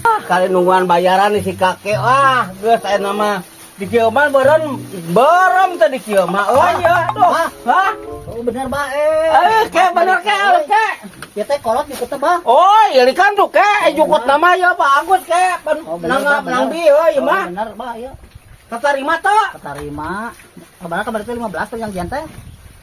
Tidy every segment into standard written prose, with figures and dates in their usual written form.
Ah, kali nungguan bayaran nih si kakek. Ah, geus aya nama di kieu mah beureum beureum teh di kieu mah. Oh iya, aduh. Hah? Oh, bener ba eh. Eh, ke bener ke, ke. Ya teh kolot jukut teh, Bah. Oh, iya kan tuh ke, jukut nama ya Pak Agus ke. Oh, bener, Nang Bah, bener. nang di euy Oh, mah. bener, Bah, ya. Katarima teh. Ketarima. Kabar kabar teh 15 perjanjian teh.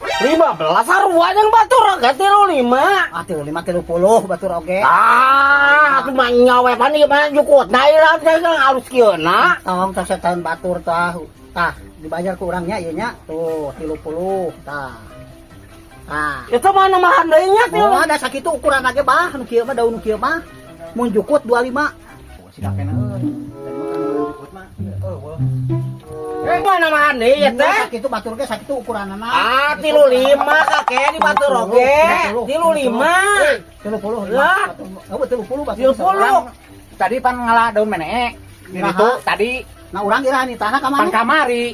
15 sarua jeung batur ge 35. Ah, 35 30 batur oge. Ah, atuh mah nyawe pan ieu mah jukut na ieu teh halus kieu na. Tong tos tahun batur tah. Tah, dibayar ku urangnya ieu nya. Tuh, 30 tah. Tah. Itu mah namahan deui nya. Oh, ada sakitu ukuran lagi, Bah, nu kieu mah daun nu kieu mah. Mun jukut 25. Si kakekna euy. Tadi mah kan jukut mah. Eueuh. Mah namahan deui ya teh. Sakitu batur ge sakitu ukuranana. Ah, 35 kakek di batur oge. 35. 30. Lah. Oh, 30 batur. 30. Tadi pan ngalah daun menee. Di Nah. ditu tadi. Nah, urang iraha nitahna ka Pan mana? kamari.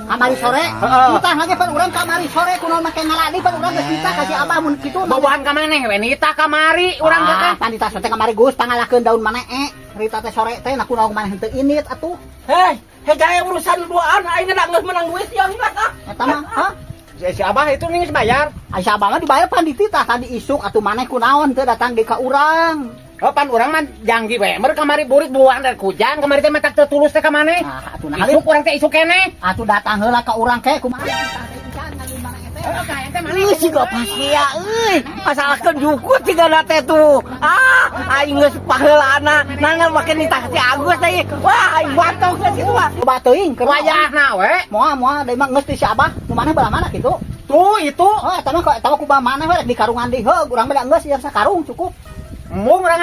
Kamari sore. Heeh. Nitah lagi pan urang kamari sore kunaon make ngaladi pan urang geus nitah ka si Abah mun kitu. Bobohan ka maneh we nitah kamari urang teh. Ah, pan ditah teh kamari Gus pangalakeun daun manee. Rita teh sore teh nah kunaon maneh henteu init atuh. Hei, hei gaya urusan duaan aing geus menang duit yang geus ah. Eta mah, hah? Si Abah itu nih geus bayar. Ai si Abah mah dibayar pan dititah tadi isuk atuh maneh kunaon teu datang di ka urang. Oh, pan urang mah janggi we. Mer kamari burit buang dari hujan kamari teh matak teu tulus teh ka maneh. Nah, atuh nah Isuk urang teh isuk keneh. Atuh datang heula ka urang ke kumaha dititah teh pisan ngambil maneh teh. Heeh, ka ente maneh. Ih, siga pasti ya euy. Masalahkeun jukut siga teh tuh. Ah, aing geus paheulana. Nana make nitah si Agus teh. Wah, aing batok geus kitu mah. Coba teuing keur Wayahna we. Moal moal deui mah geus ti si Abah. Nu maneh belah mana kitu? Tuh itu. Oh, eta mah ku maneh we rek di karungan deui heuh, urang mah da geus ieu sakarung cukup. Embung urang.